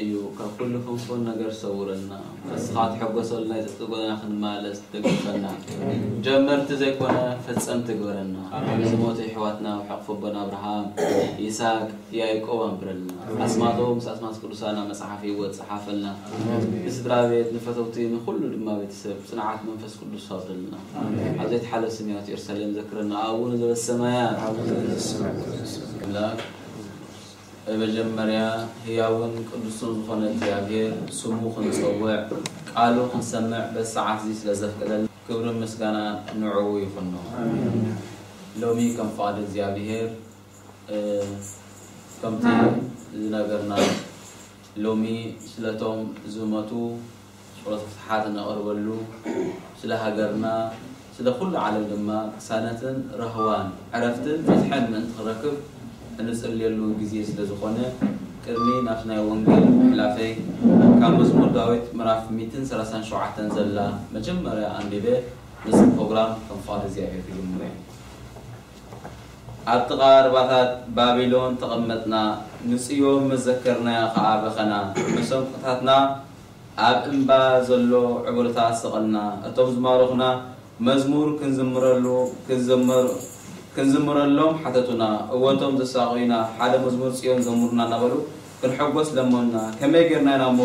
እዩ። ካብ ኩሉ ክንፉን ነገር ሰውረና። ንስኻ ትሕጎሰሉ ናይ ጽድቂ ጎደና ክንመላለስ ትደግፈና። ጀመርቲ ዘይኮነ ፈጸምቲ ግበረና። ዝሞቱ የሕዋትና ኣብ ሕቕፊ ኣቦና ኣብርሃም፣ ይስሐቅ፣ ያዕቆብ ኣንብረልና። ኣስማቶም ምስ ኣስማት ቅዱሳን ኣብ መጽሓፍ ህይወት ጸሓፈልና። ንስድራ ቤት፣ ንፈተውቲ፣ ንኹሉ ድማ ቤተሰብ ጽንዓት መንፈስ ቅዱስ ኣውርደልና። ኣብ ዘይተሓለፍ ስምያት ኢየሩሳሌም ዘክረና። ኣቡነ ዘበሰማያት ኣምላክ መጀመርያ ህያውን ቅዱስን ዝኾነ እግዚኣብሔር ስሙ ክንጸውዕ ቃሉ ክንሰምዕ በዚ ሰዓት እዚ ስለ ዘፍቀደልና ክብርን ምስጋናን ንዕኡ ይኹኖ። ሎሚ ከም ፍቓድ እግዚኣብሔር እ፣ ከምቲ ዝነገርና ሎሚ ስለቶም ዝመቱ ጸሎተ ፍትሓት እነቕርበሉ፣ ስለ ሃገርና፣ ስለ ኩሉ ዓለም ድማ ቅሳነትን ራህዋን ዕረፍትን ፍትሕን ምእንቲ ክረክብ እንጽልየሉ ግዜ ስለ ዝኾነ፣ ቅድሚ ናብቲ ናይ ወንጌል ምሕላፈይ፣ ካብ መዝሙር ዳዊት ምዕራፍ ሚእትን ሰላሳን ሸውዓተን ዘላ መጀመርያ ኣንቢበ፣ ነዚ ፕሮግራም ከም ፍቓድ እግዚኣብሔር ክጅምሮ እየ። ኣብ ጥቓ ርባታት ባቢሎን ተቐመጥና፣ ንጽዮን መዘከርናያ ኸኣ በኸና። መሰንቆታትና ኣብ እምባ ዘሎ ዕቦርታት ሰቐልና። እቶም ዝማረኹና መዝሙር ክንዝምረሉ፣ ክንዘመር-፣ ክንዝምረሎም ሓተቱና። እወ፣ እቶም ዘሳቐዩና፣ ሓደ መዝሙር ጽዮን ዘሙርና እናበሉ ክንሕጎስ ለመኑና። ከመይ ጌርና ኢና እሞ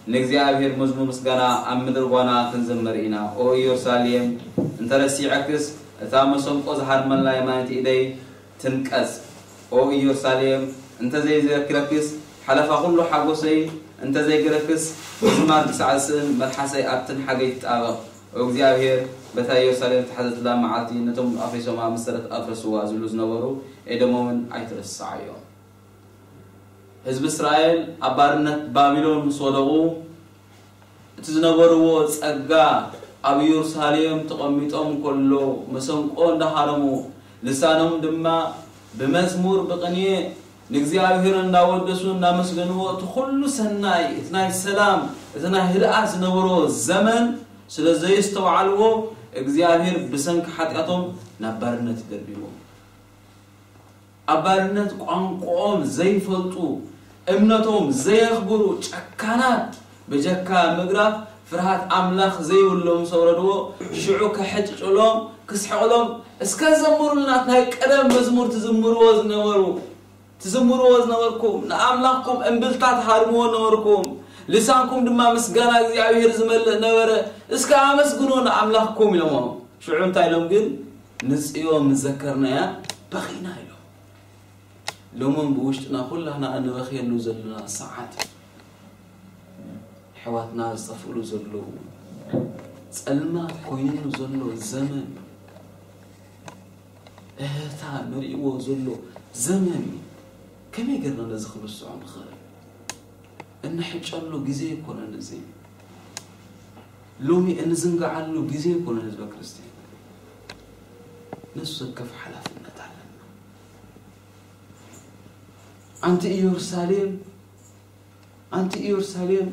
ንእግዚኣብሔር መዝሙር ምስጋና ኣብ ምድሪ ጓና ክንዘምር ኢና። ኦ ኢየሩሳሌም፣ እንተ ረሲዐክስ፣ እታ መሰንቆ ዝሃርመላ የማነይቲ ኢደይ ትንቀጽ። ኦ ኢየሩሳሌም፣ እንተ ዘይዘኪረክስ፣ ሓለፋ ኩሉ ሓጎሰይ እንተ ዘይገረክስ፣ ምዝማር ክሳዕ ዝስእን መልሓሰይ ኣብቲ ንሓገይ ትጣበቕ። ኦ እግዚኣብሔር፣ በታ ኢየሩሳሌም ዝተሓዘትላ መዓልቲ ነቶም ኣፍሪሶማ መሰረት ኣፍረስዋ ዝብሉ ዝነበሩ ኤዶማውያን ኣይትረስዓዮም። ህዝቢ እስራኤል ኣብ ባርነት ባቢሎን ምስ ወደቑ፣ እቲ ዝነበርዎ ጸጋ ኣብ ኢየሩሳሌም ተቐሚጦም ከሎ፣ መሰንቆ እንዳሃረሙ፣ ልሳኖም ድማ ብመዝሙር ብቕኔ ንእግዚኣብሔር እንዳወደሱ እንዳመስገንዎ፣ እቲ ኩሉ ሰናይ፣ እቲ ናይ ሰላም፣ እቲ ናይ ህድኣት ዝነበሮ ዘመን ስለ ዘየስተውዓልዎ፣ እግዚኣብሔር ብሰንኪ ሓጢኣቶም ናብ ባርነት ይደርብዎም። ኣብ ባርነት ቋንቋኦም ዘይፈልጡ፣ እምነቶም ዘየኽብሩ ጨካናት፣ ብጀካ ምግራፍ ፍርሃት ኣምላኽ ዘይብሎም ምስ ኣውረድዎ፣ ሽዑ ከሕጭጭሎም፣ ክስሕቕሎም፣ "እስከ ዘምሩልና፣ እቲ ናይ ቀደም መዝሙር ትዝምርዎ ዝነበሩ፣ ትዝምርዎ ዝነበርኩም፣ ንኣምላኽኩም እምብልታ ትሃርምዎ ነበርኩም፣ ልሳንኩም ድማ ምስጋና እግዚኣብሔር ዝመልእ ነበረ። እስከ ኣመስግኑ ንኣምላኽኩም" ኢሎሞ። ሽዑ እንታይ ኢሎም ግን? "ንጽዮን ምስ ዘከርናያ በኺና" ኢሎም። ሎምን ብውሽጥና ኩላህና እንበኽየሉ ዘለና ሰዓት እዩ። ኣሕዋትና ዝጠፍእሉ ዘለዉ፣ ጸልማት ኮይኑሉ ዘሎ ዘመን እዩ። እህታ መሪእዎ ዘሎ ዘመን እዩ። ከመይ ጌርና ነዚ ክንርስዖ ንኽእል? እንሕጨሉ ግዜ ኣይኮነን እዚ። ሎሚ እንዝንግዓሉ ግዜ ኣይኮነን ህዝበ ክርስትያን። ነፍሲ ወከፍ ሓላፍነት ኣለና። ኣንቲ ኢየሩሳሌም፣ ኣንቲ ኢየሩሳሌም፣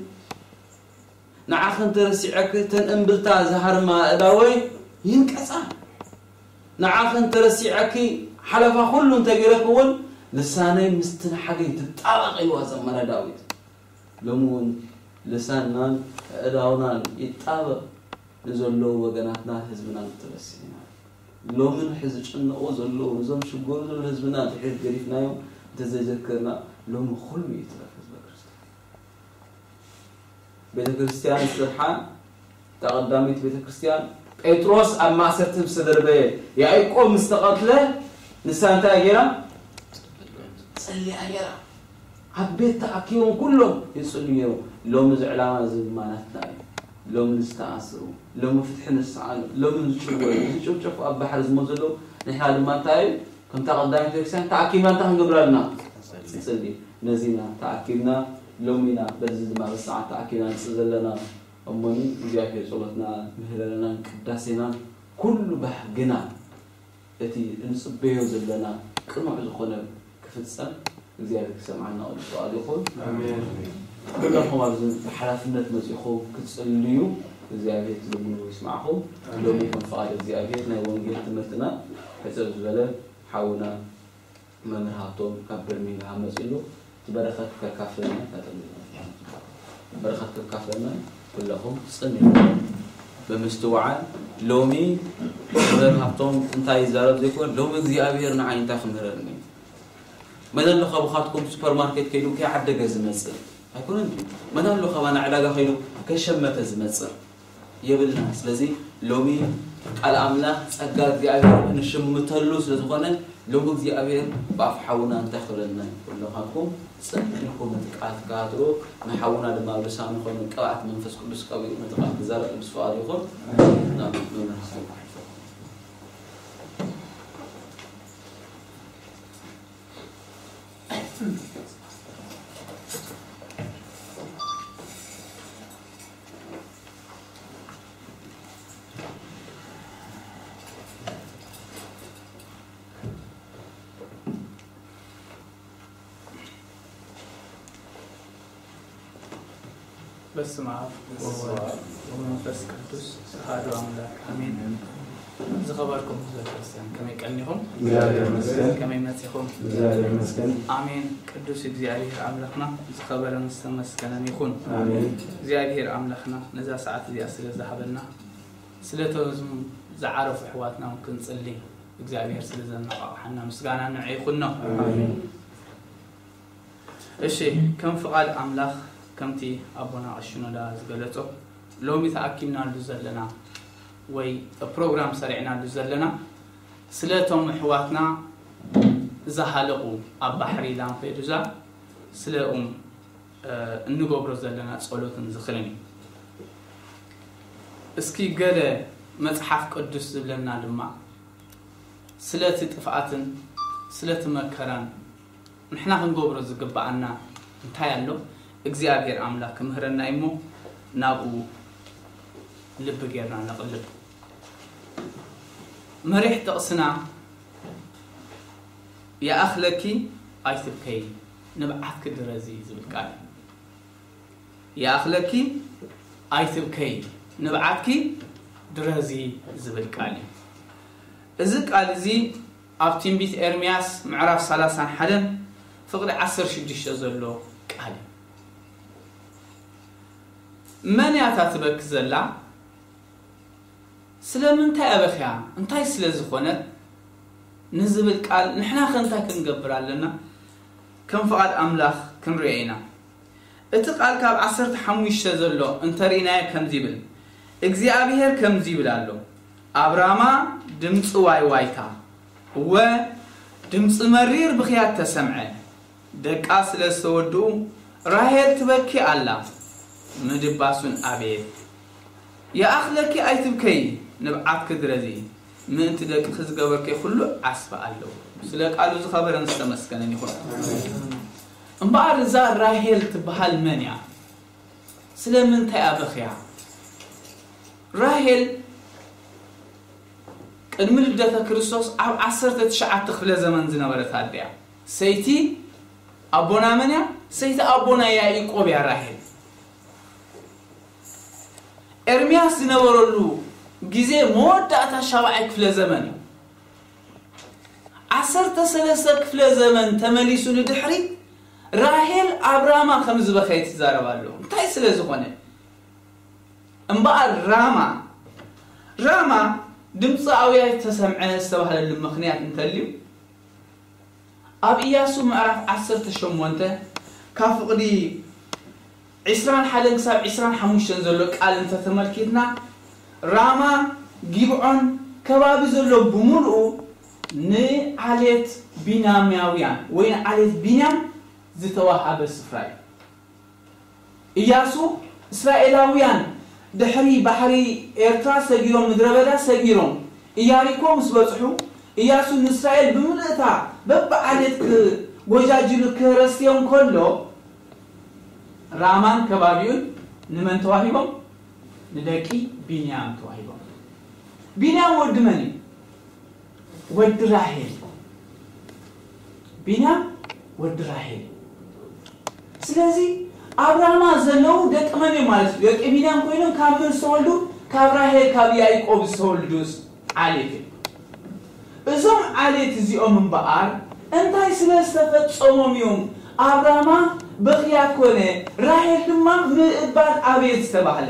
ንዓኺ እንተረሲዐኪ እተን እምብልታ ዝሃርማ ኣእዳወይ ይንቀጻ። ንዓኺ እንተረሲዐኪ ሓለፋ ኩሉ እንተገይረኪ እውን ልሳነይ ምስቲ ንሓገይ ትጣበቕ ኢልዋ ዘመረ ዳዊት። ሎሚ እውን ልሳንናን ኣእዳውናን ይጣበቕ ንዘለዉ ወገናትናን ህዝብናን ክትረስዕ ኢና። ሎሚ ንሕዚ ዝጭነቑ ዘለዉ፣ ነዞም ሽገሩ ዘለዉ ህዝብና ድሕሪት ገዲፍናዮም እንተዘይዘከርና፣ ሎሚ ኩሉ ይትረፍ ህዝበ ክርስትያን። ቤተ ክርስትያን ስርሓ፣ እታ ቀዳመይቲ ቤተ ክርስትያን፣ ጴጥሮስ ኣብ ማእሰርቲ ምስ ተደርበየ፣ ያዕቆብ ምስ ተቐትለ፣ ንሳ እንታይ ገይራ? ጸሊኣ ገይራ። ኣብ ቤት ተኣኪቦም ኩሎም ይጽልዩ ነይሮም። ሎሚ እዚ ዕላማ እዚ ድማ ናትና እዩ። ሎሚ ንዝተኣስሩ፣ ሎሚ ፍትሒ ንስዓሉ፣ ሎሚ ዝጭወዩ፣ ዝጭፍጨፉ ኣብ ባሕሪ ዝሞቱ ዘለዉ፣ ንሕና ድማ እንታይ እዩ? ከምታ ቀዳመይቲ ቤተክርስትያን ተኣኪብና እንታይ ክንገብር ኣለና? ንጽሊ። ነዚ ኢና ተኣኪብና፣ ሎሚ ኢና በዚ ድማ በዚ ሰዓት ተኣኪብና ንጽሊ ዘለና። እሞኒ እግዚኣብሔር ጸሎትና፣ ምህለላናን ቅዳሴናን ኩሉ ባህግና እቲ እንጽበዮ ዘለና ቅኑዕ ዝኾነ ክፍጸም እግዚኣብሔር ክሰምዓና ቅዱስ ፍቓዱ ይኹን። ኣሜን። ኩለኹም ኣብዚ ብሓላፍነት መጺኹም ክትጽልዩ እግዚኣብሔር ትልምኑ ይስማዕኹም። ኣሜን። ሎሚ ከም ፍቓድ እግዚኣብሔር ናይ ወንጌል ትምህርትና ሕጽር ዝበለ ሓውና መምህር ሃብቶም ካብ በርሚንግሃም መጺኡ ኣሎ። እቲ በረኸት ከካፍለና ተጠሚና። በረኸት ክካፈልና ኩለኹም ጽን ኢልኩም ብምስትውዓል፣ ሎሚ መምህር ሃብቶም እንታይ ይዛረብ ዘይኮን፣ ሎሚ እግዚኣብሔር ንዓይ እንታይ ክምህረኒ? መን ኣሎ ካብኻትኩም ሱፐርማርኬት ከይዱ ከይዓደገ ዝመጽእ? ኣይኮነን ድዩ? መን ኣሎ ካባና ዕዳጋ ከይዱ ከይሸመተ ዝመጽእ? የብልና። ስለዚ ሎሚ ቃል ኣምላኽ ጸጋ እግዚኣብሔር እንሽምተሉ ስለ ዝኾነ፣ ሎሚ እግዚኣብሔር ብኣፍ ሓውና እንታይ ክብለና እዩ? ኩለኻትኩም ጽን ኢልኩም እቲ ቃል ትከታተሉ፣ ንሓውና ድማ ኣብ ልሳኑ ኮይኑ ቅብኣት መንፈስ ቅዱስ ቀቢኡ ነቲ ቃል ክዛረብ ቅዱስ ፍቓዱ ይኹን። ናብ መምህር ሃብቶም። በስመ አብ ወወልድ ወመንፈስ ቅዱስ አሐዱ አምላክ አሜን። ዝኸበርኩም ህዝበ ክርስቲያን ከመይ ቀኒኹም? እግዚአብሔር ይመስገን። ከመይ መጺኹም? እግዚአብሔር ይመስገን። አሜን። ቅዱስ እግዚኣብሔር ኣምላኽና ዝኸበረን ዝተመስገነን ይኹን። አሜን። እግዚኣብሔር ኣምላኽና ነዛ ሰዓት እዚኣ ስለ ዝሃበና፣ ስለቶም ዝዓረፉ ኣሕዋትና እውን ክንጽሊ እግዚኣብሔር ስለ ዘነቓቕሓና ምስጋና ንዑ ይኹኖ። አሜን። እሺ፣ ከም ፍቓድ ኣምላኽ ከምቲ ኣቦና ቀሺ ኖዳ ዝገለጾ፣ ሎሚ ተኣኪብናሉ ዘለና ወይ ፕሮግራም ሰሪዕናሉ ዘለና ስለቶም ኣሕዋትና ዝሃለቑ ኣብ ባሕሪ ላምፔዱዛ ስለኦም፣ እ፣ እንገብሮ ዘለና ጸሎትን ዝኽርን እዩ። እስኪ ገለ መጽሓፍ ቅዱስ ዝብለና ድማ ስለቲ ጥፍኣትን ስለቲ መከራን ንሕና ክንገብሮ ዝግብኣና እንታይ ኣሎ? እግዚኣብሔር ኣምላኽ ክምህረና እዩ እሞ ናብኡ ልቢ ጌርና ነቕልብ። መሪሕ ጥቕስና "ይኣኽለኪ ኣይትብከዪ፣ ንብዓትኪ ድረዚ" ዝብል ቃል እዩ። "ይኣኽለኪ ኣይትብከዪ፣ ንብዓትኪ ድረዚ" ዝብል ቃል እዩ። እዚ ቃል እዚ ኣብ ትንቢት ኤርምያስ ምዕራፍ ሰላሳን ሓደን ፍቕዲ ዓሰርተ ሽዱሽተ ዘሎ ቃል እዩ። መን እያ እታ ትበኪ ዘላ? ስለምንታይ ኣበኽያ? እንታይ ስለ ዝኾነት? ንዝብል ቃል ንሕና ከ እንታይ ክንገብር ኣለና? ከም ፍቓድ ኣምላኽ ክንሪኦ ኢና። እቲ ቃል ካብ ዓሰርተ ሓሙሽተ ዘሎ እንተርኢናዮ ከምዚ ይብል፣ እግዚኣብሔር ከምዚ ይብል ኣሎ፣ ኣብ ራማ ድምፂ ዋይዋይታ፣ እወ ድምፂ መሪር ብኽያት ተሰምዐ፣ ደቃ ስለ ዝተወድኡ ራሄል ትበኪ ኣላ፣ ምድባሱን ኣቤት። ይኣኽለኪ ኣይትብከዪ፣ ንብዓትኪ ድረዚ፣ ምእንቲ ደቅኺ ዝገበርክዮ ኩሉ ዓስቢ ኣለዎ። ስለ ቃሉ ዝኸበረን ዝተመስገነን ይኹን። እምበኣር እዛ ራሄል ትበሃል መን እያ? ስለምንታይ ኣበኽያ? ራሄል ቅድሚ ልደተ ክርስቶስ ኣብ ዓሰርተ ትሽዓተ ክፍለ ዘመን ዝነበረት ኣደ እያ። ሰይቲ ኣቦና መን እያ? ሰይቲ ኣቦና ያዕቆብ እያ ራሄል። ኤርምያስ ዝነበረሉ ግዜ መወዳእታ ሻብዓይ ክፍለ ዘመን እዩ። ዓሰርተ ሰለስተ ክፍለ ዘመን ተመሊሱ ንድሕሪት ራሄል ኣብ ራማ ከም ዝበኸየት ይዛረብ ኣሎ። እንታይ ስለ ዝኾነ? እምበኣር ራማ፣ ራማ ድምፂ ኣውያት ተሰምዐ ዝተባህለሉ ምኽንያት እንተልዩ፣ ኣብ ኢያሱ ምዕራፍ ዓሰርተ ሸሞንተ ካብ ፍቕዲ ዒስራን ሓደን ክሳብ ዒስራን ሓሙሽተን ዘሎ ቃል እንተተመልኪትና፣ ራማ፣ ጊብዖን ከባቢ ዘሎ ብምሉኡ ንዓሌት ቢንያማውያን ወይ ንዓሌት ቢንያም ዝተዋሃበ ስፍራ እዩ። ኢያሱ፣ እስራኤላውያን ድሕሪ ባሕሪ ኤርትራ ሰጊሮም፣ ምድረ በዳ ሰጊሮም፣ ኢያሪኮ ምስ በጽሑ፣ ኢያሱ ንእስራኤል ብምልእታ በብዓሌት ክጎጃጅሉ ክረስዮም ከሎ፣ ራማን ከባቢኡን ንመን ተዋሂቦም? ንደቂ ቢንያም ተዋሂቦም። ቢንያም ወዲ መን እዩ? ወዲ ራሄል። ቢንያም ወዲ ራሄል። ስለዚ ኣብ ራማ ዘለዉ ደቂ መን እዮም ማለት እዩ? ደቂ ቢንያም ኮይኖም ካብ መን ዝተወልዱ? ካብ ራሄል፣ ካብ ያዕቆብ ዝተወልዱ ዓሌት እዮም። እዞም ዓሌት እዚኦም እምበኣር እንታይ ስለ ዝተፈጸሞም እዮም ኣብ ራማ በኽያ ኮነ። ራሄል ድማ ምእባድ ኣቤት ዝተባህለ።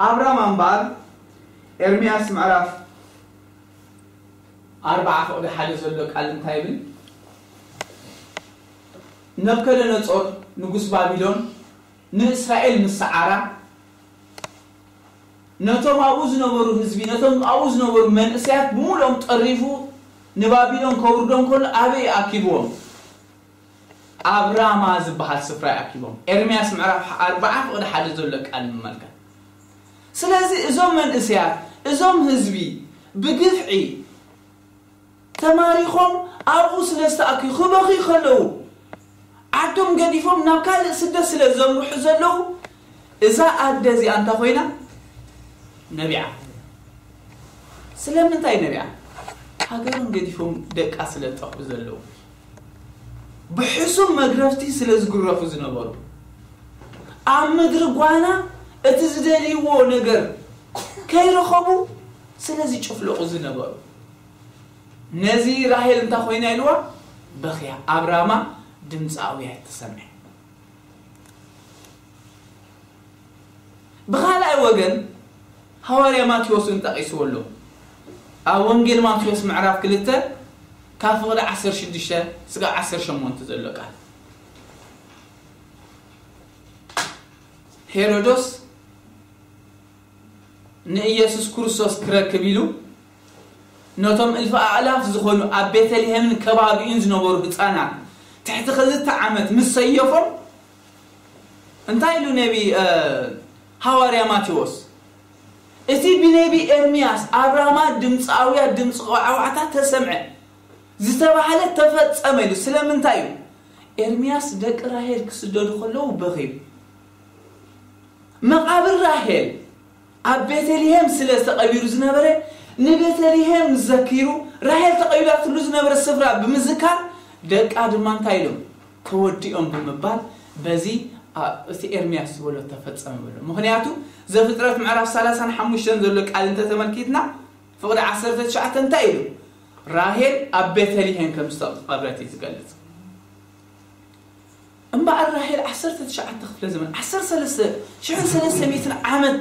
ኣብራም ኣምባር ኤርምያስ ምዕራፍ ኣርባዓ ፍቕዲ ሓደ ዘሎ ቃል እንታይ ይብል? ነብከደነጾር ንጉስ ባቢሎን ንእስራኤል ምስ ሰዓራ፣ ነቶም ኣብኡ ዝነበሩ ህዝቢ፣ ነቶም ኣብኡ ዝነበሩ መንእሰያት ብምሉኦም ጠሪፉ ንባቢሎን ከውርዶም ከሎ ኣበይ ኣኪብዎም? ኣብ ራማ ዝበሃል ስፍራ ኣኪቦም። ኤርምያስ ምዕራፍ ኣርባዓ ፍቕዲ ሓደ ዘሎ ቃል ንመልከት። ስለዚ እዞም መንእሰያት፣ እዞም ህዝቢ ብግፍዒ ተማሪኾም ኣብኡ ስለ ዝተኣኪቡ ክበኽዩ ከለዉ፣ ዓዶም ገዲፎም ናብ ካልእ ስደት ስለ ዘምርሑ ዘለዉ፣ እዛ ኣደ እዚኣ እንታ ኮይና ነቢዓ። ስለምንታይ ነቢዓ? ሃገሮም ገዲፎም ደቃ ስለ ዝጠፍኡ ዘለዉ፣ ብሕሱም መግረፍቲ ስለ ዝግረፉ ዝነበሩ፣ ኣብ ምድሪ ጓና እቲ ዝደልይዎ ነገር ከይረኸቡ ስለ ዝጭፍለቑ ዝነበሩ፣ ነዚ ራሄል እንታ ኮይና ኢልዋ በኽያ፣ ኣብ ራማ ድምፂ ኣውያት ተሰምዐ። ብኻልኣይ ወገን ሃዋርያ ማቴዎስ እውን ጠቒስዎ ኣሎ። ኣብ ወንጌል ማቴዎስ ምዕራፍ ክልተ ካብ ፍቕዲ ዓሰርተ ሽዱሽተ ስጋብ ዓሰርተ ሸሞንተ ዘሎ ቃል። ሄሮዶስ ንኢየሱስ ክርስቶስ ክረክብ ኢሉ ነቶም እልፊ ኣእላፍ ዝኾኑ ኣብ ቤተልሔምን ከባቢኡን ዝነበሩ ህፃናት ትሕቲ ክልተ ዓመት ምስ ሰየፎም፣ እንታይ ኢሉ ነቢ፣ እ፣ ሃዋርያ ማቴዎስ? እቲ ብነቢ ኤርምያስ ኣብ ራማ ድምፂ ኣውያት ድምፂ ዋዕዋዕታ ተሰምዐ ዝተባህለ ተፈጸመ ኢሉ። ስለምንታይ እዩ? ኤርምያስ ደቂ ራሄል ክስደዱ ከለዉ በኺዩ። መቓብር ራሄል ኣብ ቤተልሔም ስለ ዝተቐቢሩ ዝነበረ፣ ንቤተልሔም ዘኪሩ፣ ራሄል ተቐቢራትሉ ዝነበረ ስፍራ ብምዝካር፣ ደቃ ድማ እንታይ ኢሎም? ተወዲኦም ብምባል፣ በዚ፣ ኣ፣ እቲ ኤርምያስ ዝበሎ ተፈጸመ በሎ። ምኽንያቱ፣ ዘፍጥረት ምዕራፍ ሰላሳን ሓሙሽተን ዘሎ ቃል እንተተመልኪትና፣ ፍቕዲ ዓሰርተ ትሽዓተ እንታይ ኢሉ? ራሄል ኣብ ቤተልሔም ከም ዝተቐብረት እዩ ዝገልጽ። እምበኣር ራሄል ዓሰርተ ትሽዓተ ክፍለ ዘመን፣ ዓሰርተ ሰለስተ፣ ሽሕን ሰለስተ ሚእትን ዓመት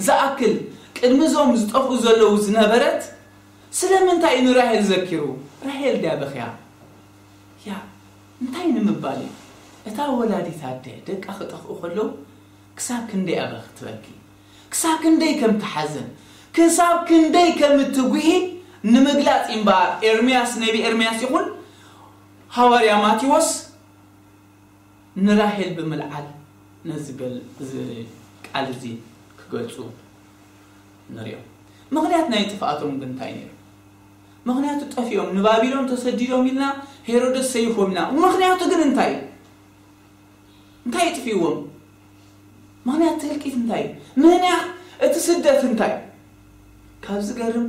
ዝኣክል ቅድሚ እዞም ዝጠፍኡ ዘለዉ ዝነበረት፣ ስለምንታይ እዩ ንራሄል ዘኪሩ? ራሄል ድያ በኽያ? ያ፣ እንታይ ንምባል እዩ? እታ ወላዲት ኣደ ደቃ ክጠፍኡ ከለዉ ክሳብ ክንደይ ኣበ ክትበኪ፣ ክሳብ ክንደይ ከም ትሓዝን፣ ክሳብ ክንደይ ከም እትጉሂ ንምግላጽ እምበኣር ኤርምያስ፣ ነቢ ኤርምያስ ይኹን ሃዋርያ ማቴዎስ ንራሄል ብምልዓል ነዚ ገል-፣ እዚ ቃል እዚ ክገልጹ ንሪኦ። ምኽንያት ናይ ጥፍኣቶም ግን እንታይ ነይሩ? ምኽንያቱ ጠፊኦም ንባቢሎን ተሰዲዶም ኢልና፣ ሄሮደስ ሰይፎም ኢልና። ምኽንያቱ ግን እንታይ እዩ? እንታይ ጥፊእዎም? ምኽንያት እቲ ህልቂት እንታይ እዩ? ምኽንያት እቲ ስደት እንታይ እዩ? ካብ ዝገርም፣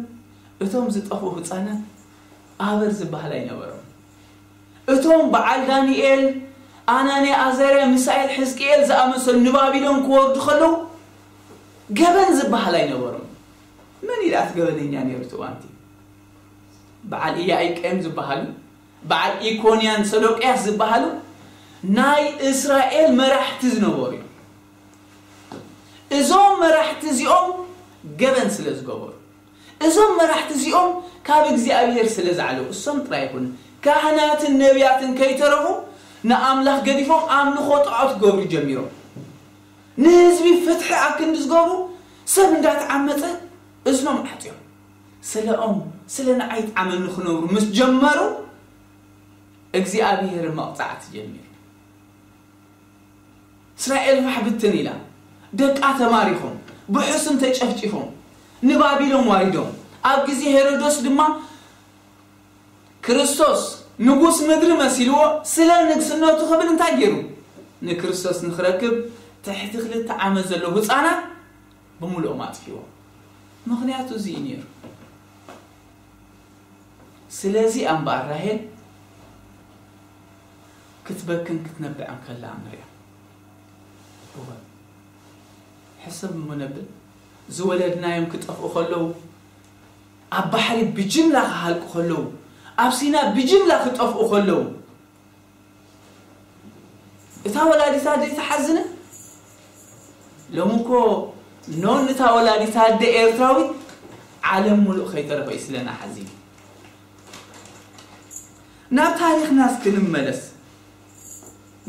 እቶም ዝጠፍኡ ህፃናት ኣበር ዝበሃል ኣይነበሮም። እቶም በዓል ዳንኤል፣ ኣናንያ፣ ኣዛርያ፣ ሚሳኤል፣ ሕዝቅኤል ዝኣመሰሉ ንባቢሎን ክወርዱ ከለዉ ገበን ዝበሃል ኣይነበሮም። መን እዩ ደኣ እቲ ገበነኛ ነይሩ እቲ እዋንቲ? በዓል ኢያኢቄም ዝበሃሉ፣ በዓል ኢኮንያን ሰዶቅያስ ዝበሃሉ ናይ እስራኤል መራሕቲ ዝነበሩ እዮም። እዞም መራሕቲ እዚኦም ገበን ስለ ዝገበሩ፣ እዞም መራሕቲ እዚኦም ካብ እግዚኣብሔር ስለ ዝዓለዉ፣ እሶም ጥራይ ኣይኮኑን፣ ካህናትን ነቢያትን ከይተረፉ ንኣምላኽ ገዲፎም ኣምልኾ ጣዖት ክገብሩ ጀሚሮም። ንህዝቢ ፍትሒ ኣክንዲ ዝገብሩ፣ ሰብ እንዳተዓመጸ እዝኖም ዓጽዮም። ስለኦም፣ ስለ ንዓይ ይጥዓመኒ ክነብሩ ምስ ጀመሩ፣ እግዚኣብሔር መቕጻዕቲ ጀሚሩ። እስራኤል ፋሕ ብትን ኢላ፣ ደቃ ተማሪኾም፣ ብሕሱም ተጨፍጪፎም፣ ንባቢሎን ዋሪዶም። ኣብ ግዜ ሄሮዶስ ድማ ክርስቶስ ንጉስ ምድሪ መሲልዎ፣ ስለ ንግስነቱ ክብል እንታይ ገይሩ? ንክርስቶስ ንኽረክብ ትሕቲ ክልተ ዓመት ዘለዉ ህፃናት ብምሉኦም ኣጥፊዎም። ምኽንያቱ እዚ እዩ ነይሩ። ስለዚ እምበኣር ራሄል ክትበክን ክትነብዕን ከላ ንሪኣ። እወ። ሕሰብ እሞ ነብል፣ ዝወለድናዮም ክጠፍኡ ከለዉ፣ ኣብ ባሕሪ ብጅምላ ክሃልቁ ከለዉ፣ ኣብ ሲና ብጅምላ ክጠፍኡ ከለዉ፣ እታ ወላዲት ኣደ ኣይትሓዝንን? ሎሚ እኮ ኖን እታ ወላዲት ኣደ ኤርትራዊት ዓለም ሙሉእ ከይተረፈ እዩ ስለና ሓዚን። ናብ ታሪኽና እስኪ ንመለስ።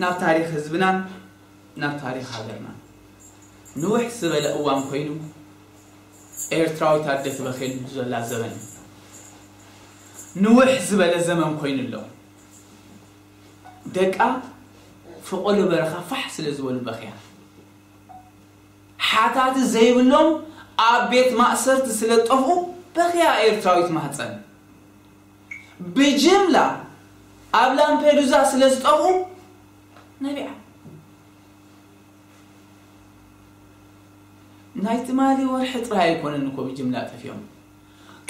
ናብ ታሪኽ ህዝብናን ናብ ታሪኽ ሃገርናን። ንውሕ ዝበለ እዋን ኮይኑ ኤርትራዊት ኣደ ትበኽየሉ ዘላ ዘበን እዩ። ንውሕ ዝበለ ዘመን ኮይኑ ኣሎ። ደቃ ፍቆሎ በረኻ ፋሕ ስለ ዝበሉ በኽያ። ሓታቲ ዘይብሎም ኣብ ቤት ማእሰርቲ ስለ ጠፍኡ በኽያ ኤርትራዊት ማህፀን። ብጅምላ ኣብ ላምፔዱዛ ስለ ዝጠፍኡ ነቢዓ። ናይ ትማሊ ወርሒ ጥራይ ኣይኮነን እኮ ብጅምላ ጠፊኦም።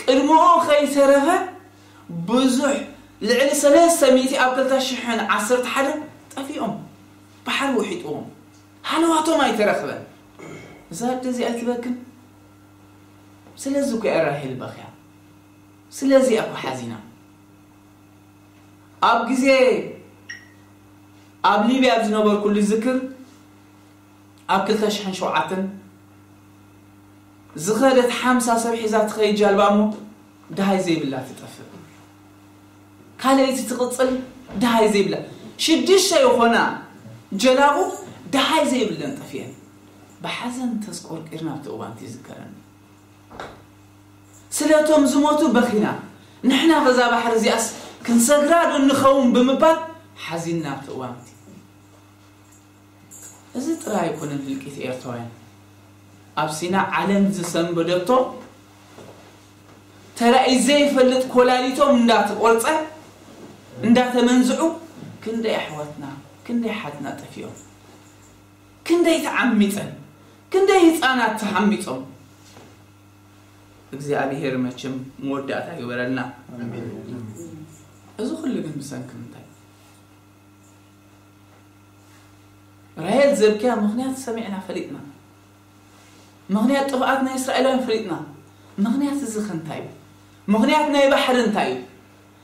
ቅድምኡ ከይተረፈ ብዙሕ ልዕሊ ሰለስተ ሚእቲ ኣብ ክልተ ሽሕን ዓሰርተ ሓደን ጠፊኦም። ባሕሪ ውሒጥዎም። ሃለዋቶም ኣይተረኽበን። እዛ ኣደ እዚኣ ኣይትበክን። ስለዚ እኮ እያ ራሄል በኽያ። ስለዚ እያ እኮ ሓዚና። ኣብ ግዜ ኣብ ሊብያ ኣብ ዝነበርኩሉ ዝክር ኣብ ክልተ ሽሕን ሸውዓተን ዝኸደት ሓምሳ ሰብ ሒዛ ትኸይድ ጃልባ እሞ ደሃይ ዘይብላ ትጠፍእ። ካልኣይቲ ትቕጽል ደሃይ ዘይብላ። ሽዱሽተ ይኾና ጀላቡ ደሃይ ዘይብለን ጠፍየን። ብሓዘን ተስቆርቂርና ኣብቲ እዋን እቲ ይዝከረኒ። ስለቶም ዝሞቱ በኺና። ንሕና ከዛ ባሕሪ እዚኣስ ክንሰግራ ዶ ንኸውን ብምባል ሓዚንና ኣብቲ እዋን እቲ። እዚ ጥራይ ኣይኮነን ህልቂት ኤርትራውያን። ኣብ ሲና ዓለም ዝሰንበደቶ ተራእዩ ዘይፈልጥ ኮላሊቶም እንዳተቆርጸ እንዳተመንዝዑ ክንደይ ኣሕዋትና ክንደይ ሓትና ጠፊኦም። ክንደይ ተዓሚጸን ክንደይ ህፃናት ተሓሚጾም። እግዚኣብሔር መቸም መወዳእታ ይበረልና። እዚ ኩሉ ግን ብሰንኪ ምንታይ? ራሄል ዘብክያ ምኽንያት ሰሚዕና ፈሊጥና። ምኽንያት ጥፍኣት ናይ እስራኤላውያን ፈሊጥና። ምኽንያት እዚ ኸ እንታይ እዩ? ምኽንያት ናይ ባሕሪ እንታይ እዩ?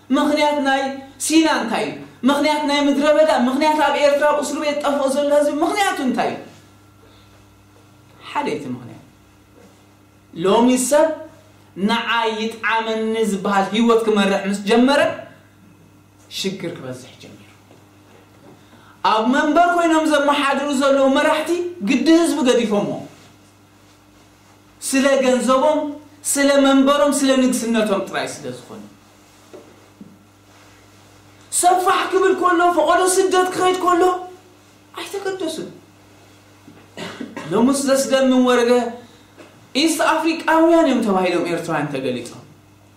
ምኽንያት ናይ ሲና እንታይ እዩ? ምኽንያት ናይ ምድረ በዳ፣ ምኽንያት ኣብ ኤርትራ ኣብ እስሩ ቤት ጠፍኦ ዘሎ ህዝቢ ምኽንያቱ እንታይ እዩ? ሓደ እቲ ምኽንያት። ሎሚ ሰብ ንዓይ ይጥዓመኒ ዝበሃል ህይወት ክመርሕ ምስ ጀመረ ሽግር ክበዝሕ ጀሚሩ። ኣብ መንበር ኮይኖም ዘመሓድሩ ዘለዉ መራሕቲ ግዲ ህዝቢ ገዲፎሞ ስለ ገንዘቦም፣ ስለ መንበሮም፣ ስለ ንግስነቶም ጥራይ ስለ ዝኾኑ። ሰብ ፋሕ ክብል ከሎ፣ ፈቐዶ ስደት ክኸይድ ከሎ ኣይተገደሱን። ሎምስ ዘስደምም ወረገ ኢስት ኣፍሪቃውያን እዮም ተባሂሎም ኤርትራውያን ተገሊጾም።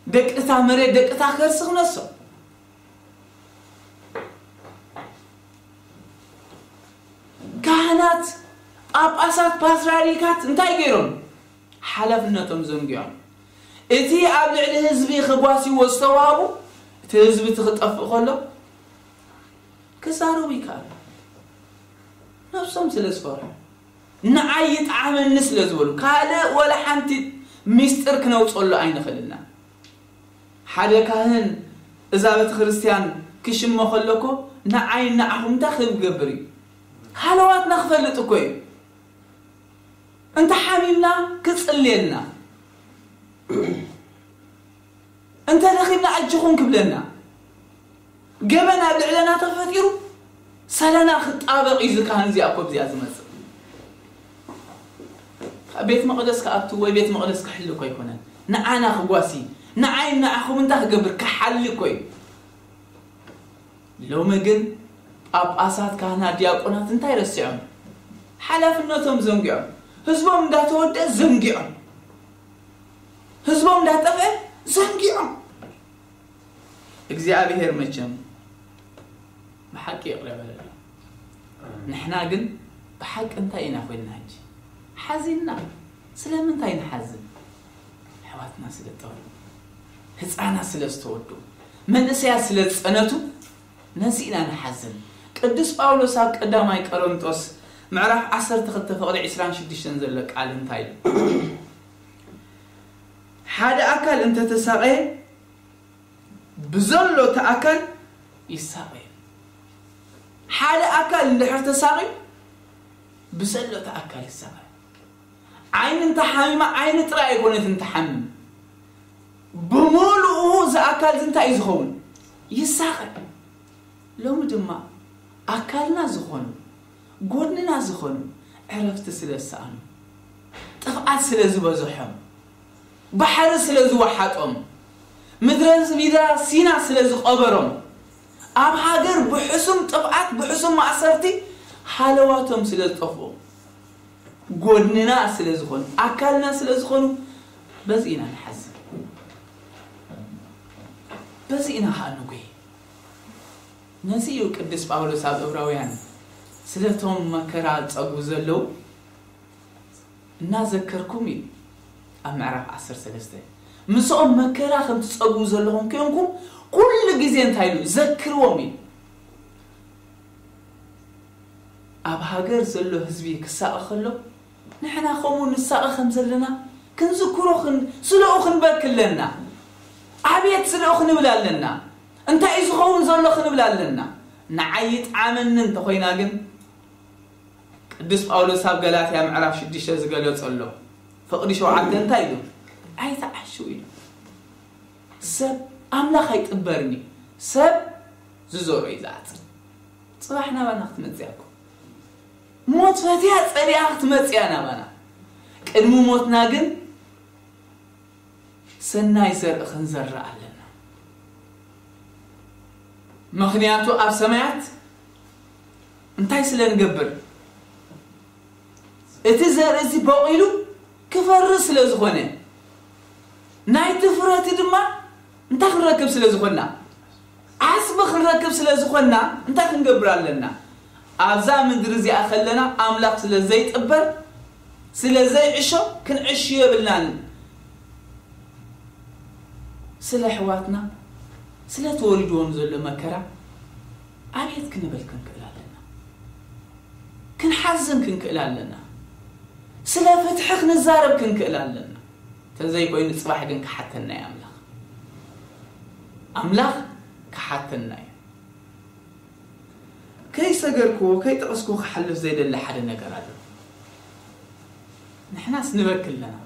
ደቂ እታ መሬት፣ ደቂ እታ ከርሲ ክነሶም። ካህናት፣ ጳጳሳት፣ ፓትርያርካት እንታይ ገይሮም? ሓላፍነቶም ዘንጊዖም። እቲ ኣብ ልዕሊ ህዝቢ ክጓስይዎ ዝተዋህቡ፣ እቲ ህዝቢ እቲ ክጠፍእ ከሎ ክዛረቡ ይከኣሉ። ነብሶም ስለ ዝፈርሑ፣ ንዓይ ይጥዓመኒ ስለ ዝበሉ፣ ካልእ ወላ ሓንቲ ሚስጥር ክነውፀሉ ኣይንኽእልና። ሓደ ካህን እዛ ቤተ ክርስቲያን ክሽሞ ከለኮ ንዓይ ንዓኹም እንታይ ክገብር እዩ? ሃለዋትና ክፈልጥ እኮ እዩ። እንተ ሓሚምና ክጽልየልና፣ እንተ ደኺምና ኣጅኹም ክብለና፣ ገበን ኣብ ልዕለና ተፈጢሩ ሰለና ክጣበቕ እዩ። እዚ ካህን እዚኣ እኮ ኣብዚኣ ዝመጽእ ቤት መቕደስ ክኣቱ ወይ ቤት መቕደስ ክሕሊ እኮ ኣይኮነን። ንዓና ክጓሲ፣ ንዓይ ንዓኹም እንታይ ክገብር? ክሓሊ እኮ እዩ። ሎሚ ግን ጳጳሳት፣ ካህናት፣ ዲያቆናት እንታይ ረሲዖም? ሓላፍነቶም ዘንጊዖም። ህዝቦም እንዳተወደአ ዘንጊዖም። ህዝቦም እንዳጠፍአ ዘንጊዖም። እግዚኣብሔር መቸም ብሓቂ ይቕረ በለና። ንሕና ግን ብሓቂ እንታይ ኢና ኮይንና ሕጂ? ሓዚንና። ስለምንታይ ንሓዝን? ኣሕዋትና ስለ ጠፍኡ፣ ህፃናት ስለ ዝተወድኡ፣ መንእሰያት ስለ ዝፀነቱ፣ ነዚ ኢና ንሓዝን። ቅዱስ ጳውሎስ ኣብ ቀዳማይ ቆሮንጦስ ምዕራፍ ዓሰርተ ክልተ ፍቕዲ ዕስራን ሽዱሽተን ዘሎ ቃል እንታይ ኢሉ? ሓደ ኣካል እንተተሳቐየ፣ ብዘሎ እቲ ኣካል ይሳቐ። ሓደ ኣካል እንድሕር ተሳቒዩ ብሰለቲ ኣካል ይሳቐ። ዓይኒ እንተሓሚማ ዓይኒ ጥራይ ኣይኮነትን ትሓምም፣ ብምሉኡ እዚ ኣካል እዚ እንታይ እዩ ዝኸውን? ይሳቐ። ሎሚ ድማ ኣካልና ዝኾኑ፣ ጎድንና ዝኾኑ ዕረፍቲ ስለ ዝሰኣኑ፣ ጥፍኣት ስለ ዝበዝሖም፣ ባሕሪ ስለ ዝወሓጦም፣ ምድረ በዳ ሲና ስለ ዝቐበሮም፣ ኣብ ሃገር ብሕሱም ጥፍኣት ብሕሱም ማእሰርቲ ሃለዋቶም ስለ ዝጠፍኡ፣ ጎድንና ስለ ዝኾኑ ኣካልና ስለ ዝኾኑ፣ በዚ ኢና ንሓዝን። በዚ ኢና ከዓ ንጉሂ። ነዚ እዩ ቅዱስ ጳውሎስ ኣብ እብራውያን ስለቶም መከራ ዝጸግቡ ዘለዉ እናዘከርኩም እዩ። ኣብ ምዕራፍ ዓሰርተ ሰለስተ ምስኦም መከራ ከም ትጸግቡ ዘለኹም ኮይንኩም ኩሉ ግዜ እንታይ ኢሉ ዘክርዎም እዩ። ኣብ ሃገር ዘሎ ህዝቢ ክሳቐ ከሎ ንሕና ከምኡ ንሳቐ ከም ዘለና ክንዝክሮ፣ ስለኡ ክንበክ ኣለና። ኣብየት ስለኡ ክንብል ኣለና። እንታይ እዩ ዝኸውን ዘሎ ክንብል ኣለና። ንዓይ ይጥዓመኒ እንተኾይና ግን ቅዱስ ጳውሎስ ኣብ ገላትያ ምዕራፍ ሽዱሽተ ዝገለጸ ኣሎ። ፍቕዲ ሸውዓተ እንታይ ኢሉ? ኣይትዓሹ ኢሉ። ሰብ ኣምላኽ ኣይጥበርኒ፣ ሰብ ዝዘርኦ እዩ ዝዓጽድ። ጽባሕ ናባና ክትመጽእ እኮ ሞት ፈትያ ጸሊኣ ክትመጽእ እያ ናባና። ቅድሚ ሞትና ግን ሰናይ ዘርኢ ክንዘርእ ኣለና። ምኽንያቱ ኣብ ሰማያት እንታይ ስለ ንገብር? እቲ ዘርኢ እዚ በቒሉ ክፈሪ ስለ ዝኾነ፣ ናይቲ ፍረ እቲ ድማ እንታይ ክንረክብ ስለ ዝኾንና? ዓስቢ ክንረክብ ስለ ዝኾንና እንታይ ክንገብር ኣለና? ኣብዛ ምድሪ እዚኣ ከለና ኣምላኽ ስለ ዘይጥበር፣ ስለ ዘይዕሾ ክንዕሹ የብልናን። ስለ ኣሕዋትና ስለ ተወሪድዎም ዘሎ መከራ ኣብየት ክንብል ክንክእል ኣለና። ክንሓዝን ክንክእል ኣለና። ስለ ፍትሒ ክንዛረብ ክንክእል ኣለና። ተዘይኮይኑ ጽባሕ ግን ክሓተና እዩ ኣምላኽ። ኣምላኽ ክሓተና እዩ። ከይሰገርክዎ ከይጠቐስክዎ ክሓልፍ ዘይደሊ ሓደ ነገር ኣሎ። ንሕናስ ንበኪ ኣለና፣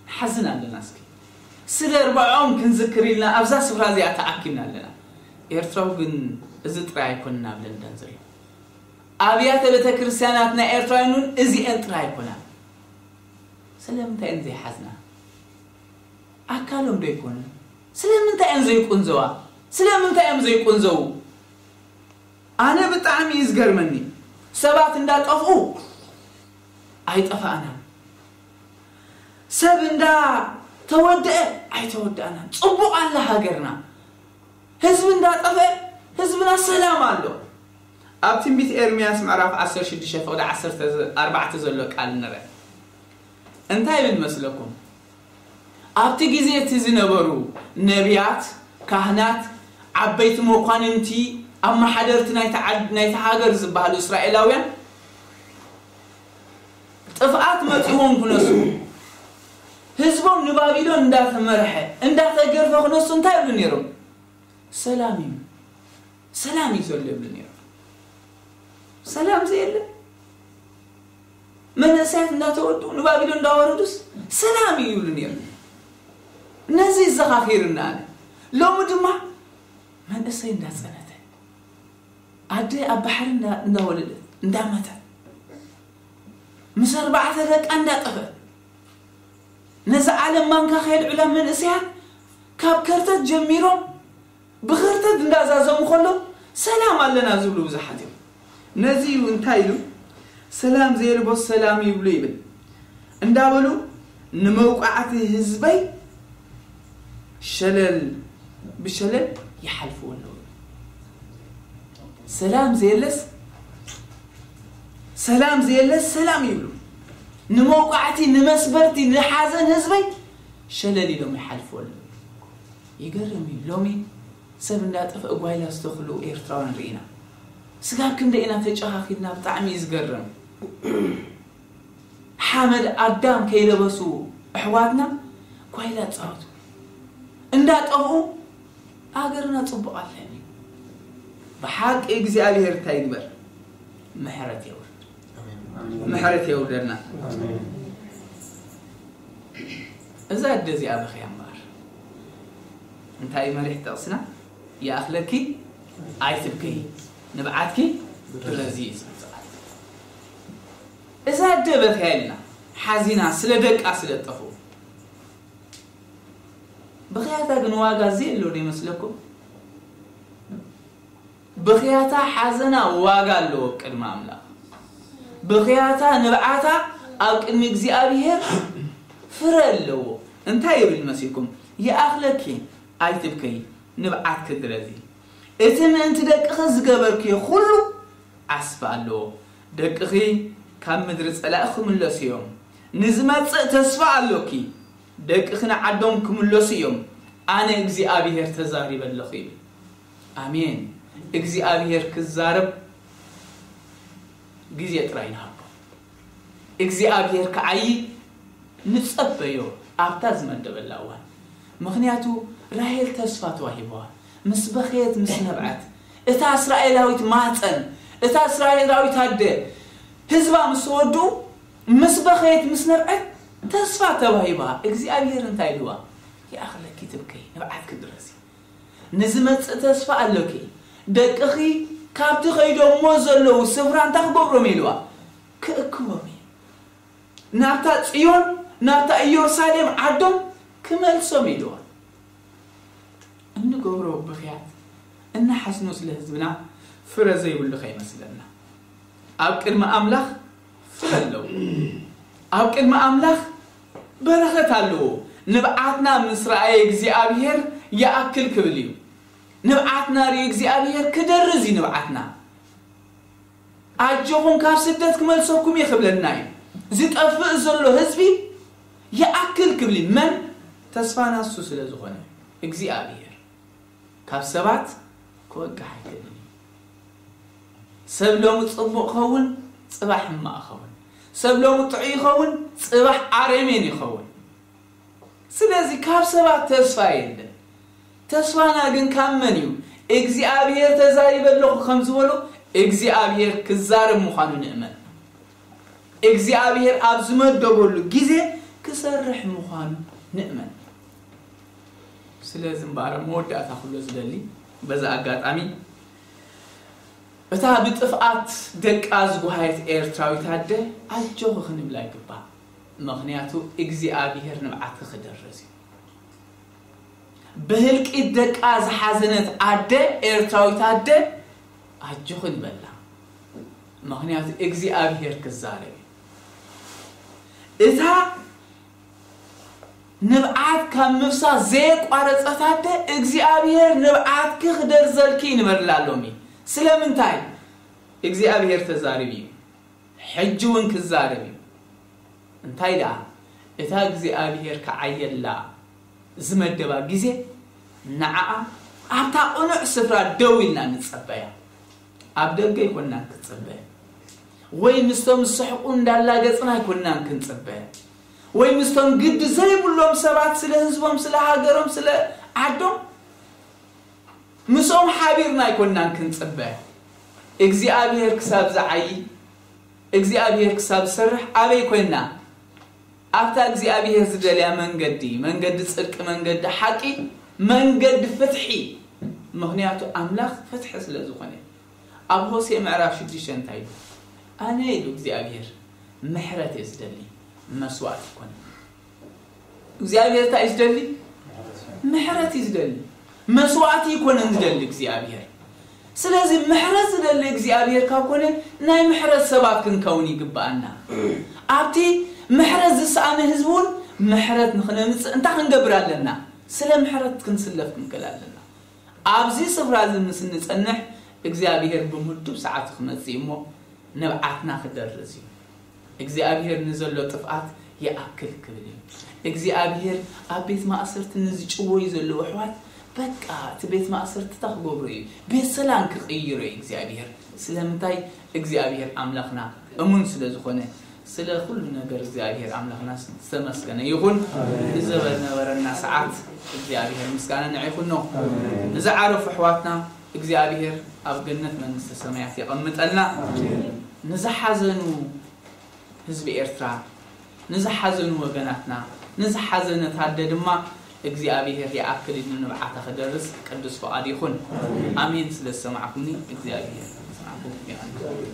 ንሓዝን ኣለና። እስኪ ስለ ኣርባዕኦም ክንዝክር ኢልና ኣብዛ ስፍራ እዚኣ ተኣኪብና ኣለና። ኤርትራዊ ግን እዚ ጥራይ ኣይኮነን ኣብ ለንደን ዘሎ። ኣብያተ ቤተ ክርስቲያናት ናይ ኤርትራውያን እውን እዚኤን ጥራይ ኣይኮናን። ስለምንታይ እየን ዘይሓዝና? ኣካሎም ዶ ኣይኮኑን? ስለምንታይ እዮም ዘይቁንዘዋ? ስለምንታይ እዮም ዘይቁንዘዉ? ኣነ ብጣዕሚ እዩ ዝገርመኒ። ሰባት እንዳጠፍኡ ኣይጠፋእናን። ሰብ እንዳተወደአ ኣይተወደኣናን። ጽቡቕ ኣላ ሃገርና። ህዝቢ እንዳጠፍአ ህዝብና ሰላም ኣሎ። ኣብ ትንቢት ኤርምያስ ምዕራፍ ዓሰርተ ሽዱሽተ ፍቕዲ ዓሰርተ ኣርባዕተ ዘሎ ቃል ንርአ። እንታይ ይብል መስለኩም? ኣብቲ ግዜ እቲ ዝነበሩ ነቢያት፣ ካህናት፣ ዓበይቲ መኳንንቲ፣ ኣመሓደርቲ ናይቲ ዓድ-፣ ናይቲ ሃገር ዝበሃሉ እስራኤላውያን ጥፍኣት መጺዎም ክነሱ፣ ህዝቦም ንባቢሎን እንዳተመርሐ፣ እንዳተገርፈ ክነሱ እንታይ ይብሉ ነይሮም? ሰላም እዩ፣ ሰላም እዩ ዘሎ ይብሉ ነይሮም። ሰላም ዘየለ፣ መንእሰያት እንዳተወዱ ንባቢሎን እንዳወረዱስ ሰላም እዩ ይብሉ ነይሮም። ነዚ ይዘኻኺርና ኣነ። ሎሚ ድማ መንእሰይ እንዳጸነተ፣ ኣደ ኣብ ባሕሪ እንዳ-፣ እንዳወለደት፣ እንዳመተት፣ ምስ ኣርባዕተ ደቃ እንዳጠፈት፣ ነዚ ዓለም ማንካ ከየልዕላ መንእሰያት ካብ ከርተት ጀሚሮም ብኸርተት እንዳዛዘሙ ከሎ ሰላም ኣለና ዝብሉ ብዙሓት እዮም። ነዚ እዩ እንታይ ኢሉ፣ ሰላም ዘየልቦስ ሰላም ይብሉ ይብል እንዳበሉ ንመውቃዕቲ ህዝበይ ሸለል ብሸለል ይሓልፍዎ ኣለዉ። ሰላም ዘየለስ፣ ሰላም ዘየለስ ሰላም ይብሉ። ንመውቃዕቲ፣ ንመስበርቲ፣ ንሓዘን ህዝበይ ሸለል ኢሎም ይሓልፍዎ ኣለዉ። ይገርም እዩ። ሎሚ ሰብ እንዳጠፍአ ጓይላ ዝተኽሉ ኤርትራውያን ርኢና። ስጋብ ክንደይ ኢና ተጨኻኺልና፣ ብጣዕሚ እዩ ዝገርም። ሓመድ ኣዳም ከይለበሱ ኣሕዋትና ጓይላ ጻወቱ እንዳጠፍኡ፣ ሃገርና ጽቡቕ ኣለን እዩ። ብሓቂ እግዚኣብሔር እንታይ ይግበር? ምሕረት የውርድ። ምሕረት የውርደልና። እዛ ኣደ እዚኣ በኽያ እምበኣር። እንታይ እዩ መሪሕ ጥቕስና? "ይኣኽለኪ ኣይትብክዪ፣ ንብዓትኪ ድረዚ" እዩ ዝብል ቃል። እዛ ኣደ በኽያ ኢልና ሓዚና ስለ ደቃ ስለ ጠፍኡ። ብኽያታ ግን ዋጋ ዘየሎ ዶ ይመስለኩም? ብኽያታ ሓዘና ዋጋ ኣለዎ ቅድሚ ኣምላኽ። ብኽያታ ንብዓታ ኣብ ቅድሚ እግዚኣብሔር ፍረ ኣለዎ። እንታይ ይብል መሲልኩም? "ይኣኽለኪ ኣይትብከይ፣ ንብዓትኪ ድረዚ። እቲ ምእንቲ ደቅኺ ዝገበርክዮ ኩሉ ዓስቢ ኣለዎ። ደቅኺ ካብ ምድሪ ጸላኢ ክምለሱ እዮም። ንዝመጽእ ተስፋ ኣሎኪ። ደቅኺ ንዓዶም ክምለሱ እዮም። ኣነ እግዚኣብሔር ተዛሪበ ኣለኹ" ይብል። ኣሜን። እግዚኣብሔር ክዛረብ ግዜ ጥራይ ንሃቦ። እግዚኣብሔር ክዓዪ ንጸበዮ ኣብታ ዝመደበላ እዋን። ምኽንያቱ ራሄል ተስፋ ተዋሂብዋ። ምስ በኸየት ምስ ነብዐት፣ እታ እስራኤላዊት ማህፀን፣ እታ እስራኤላዊት ኣደ ህዝባ ምስ ተወድኡ፣ ምስ በኸየት ምስ ነብዐት ተስፋ ተዋሂባ። እግዚኣብሔር እንታይ ኢልዋ? "ይኣኽለኪ ትብከይ፣ ንብዓትኪ ድረሲ። ንዝመጽእ ተስፋ ኣለኪ። ደቅኺ ካብቲ ከይዶሞ ዘለዉ ስፍራ እንታይ ክገብሮም?" ኢልዋ። "ክእክቦም እየ። ናብታ ጽዮን፣ ናብታ ኢየሩሳሌም ዓዶም ክመልሶም" ኢልዋ። እንገብሮ ብኽያት፣ እናሓዝኖ ስለ ህዝብና ፍረ ዘይብሉ ከይመስለና። ኣብ ቅድሚ ኣምላኽ ፍረ ኣለዎ። ኣብ ቅድሚ ኣምላኽ በረኸት ኣለዎ። ንብዓትና ምስ ረኣየ እግዚኣብሔር ይኣክል ክብል እዩ። ንብዓትና ርኢ እግዚኣብሔር ክደርዝ እዩ ንብዓትና። ኣጆኹም ካብ ስደት ክመልሰኩም እየ ክብለና እዩ። ዝጠፍእ ዘሎ ህዝቢ ይኣክል ክብል እዩ። መን? ተስፋና እሱ ስለ ዝኾነ እግዚኣብሔር። ካብ ሰባት ክወግሕ ኣይክእልን እዩ። ሰብ ሎሚ ጽቡቕ ኸውን፣ ጽባሕ ሕማቕ ይኸውን። ሰብ ሎሚ ጥዑይ ይኸውን፣ ጽባሕ ኣረሜን ይኸውን። ስለዚ ካብ ሰባት ተስፋ የለን። ተስፋና ግን ካብ መን እዩ? እግዚኣብሔር ተዛሪበ ኣለኹ ከም ዝበሎ እግዚኣብሔር ክዛረብ ምዃኑ ንእመን። እግዚኣብሔር ኣብ ዝመደበሉ ግዜ ክሰርሕ ምዃኑ ንእመን። ስለዚ እምበኣር ኣብ መወዳእታ ክብሎ ዝደሊ፣ በዚ ኣጋጣሚ እታ ብጥፍኣት ደቃ ዝጓሃየት ኤርትራዊት ኣደ ኣጆኺ ክንብላ ይግባእ። ምኽንያቱ እግዚኣብሔር ንብዓትኪ ክደርዝ እዩ። ብህልቂት ደቃ ዝሓዘነት ኣደ፣ ኤርትራዊት ኣደ ኣጆኺ ንበላ። ምኽንያቱ እግዚኣብሔር ክዛረብ እዩ። እታ ንብዓት ካብ ምፍሳስ ዘየቋረጸት ኣደ፣ እግዚኣብሔር ንብዓትኪ ክደርዘልኪ እዩ ንበላ ሎሚ። ስለምንታይ? እግዚኣብሔር ተዛሪቡ እዩ። ሕጂ እውን ክዛረብ እዩ። እንታይ ደኣ? እታ እግዚኣብሔር ክዓየላ ዝመደባ ግዜ፣ ንዓኣ ኣብታ ቅኑዕ ስፍራ ደው ኢልና ንጸበያ። ኣብ ደገ ኣይኮንናን ክንጽበ፣ ወይ ምስቶም ዝስሕቁ እንዳላገጽና ኣይኮንናን ክንጽበ፣ ወይ ምስቶም ግዲ ዘይብሎም ሰባት ስለ ህዝቦም፣ ስለ ሃገሮም፣ ስለ ዓዶም፣ ምስኦም ሓቢርና ኣይኮንናን ክንጽበ። እግዚኣብሔር ክሳብ ዝዓዪ፣ እግዚኣብሔር ክሳብ ዝሰርሕ ኣበይ ኮይንና? ኣብታ እግዚኣብሔር ዝደልያ መንገዲ፣ መንገዲ ጽድቂ፣ መንገዲ ሓቂ፣ መንገዲ ፍትሒ። ምኽንያቱ ኣምላኽ ፍትሒ ስለ ዝኾነ። ኣብ ሆሴዕ ምዕራፍ ሽዱሽተ እንታይ ኢሉ? ኣነ ኢሉ እግዚኣብሔር ምሕረት እየ ዝደሊ፣ መስዋእቲ ኣይኮነን። እግዚኣብሔር እንታይ እዩ ዝደሊ? ምሕረት እዩ ዝደሊ። መስዋእቲ ኣይኮነን ዝደሊ እግዚኣብሔር። ስለዚ ምሕረት ዝደሊ እግዚኣብሔር ካብ ኮነ፣ ናይ ምሕረት ሰባት ክንከውን ይግብኣና። ኣብቲ ምሕረት ዝሰኣነ ህዝቢ እውን ምሕረት ንኽነምጽእ እንታይ ክንገብር ኣለና? ስለ ምሕረት ክንስለፍ ክንክእል ኣለና። ኣብዚ ስፍራ እዚ ምስ እንጸንሕ እግዚኣብሔር ብምዱብ ሰዓቱ ክመጽእ እዩ እሞ ንብዓትና ክደርዝ እዩ። እግዚኣብሔር ንዘሎ ጥፍኣት ይኣክል ክብል እዩ። እግዚኣብሔር ኣብ ቤት ማእሰርቲ ንዝጭወዩ ዘለዉ ኣሕዋት በቃ እቲ ቤት ማእሰርቲ እንታይ ክገብሮ እዩ? ቤት ሰላም ክቕይሮ እዩ እግዚኣብሔር። ስለምንታይ? እግዚኣብሔር ኣምላኽና እሙን ስለ ዝኾነ። ስለ ኩሉ ነገር እግዚኣብሔር ኣምላኽና ዝተመስገነ ይኹን። እዚ ዝነበረና ሰዓት እግዚኣብሔር ምስጋና ንዒኹኖ። ንዝዓረፉ ኣሕዋትና እግዚኣብሔር ኣብ ገነት መንግስተ ሰማያት የቐምጠልና። ንዝሓዘኑ ህዝቢ ኤርትራ፣ ንዝሓዘኑ ወገናትና፣ ንዝሓዘነ ታደ ድማ እግዚኣብሔር ይኣክል ኢሉ ንብዓታ ክደርስ ቅዱስ ፍቓድ ይኹን። ኣሜን። ስለ ዝሰማዕኩምኒ እግዚኣብሔር ይሰማዕኩም። ይቐንኩም።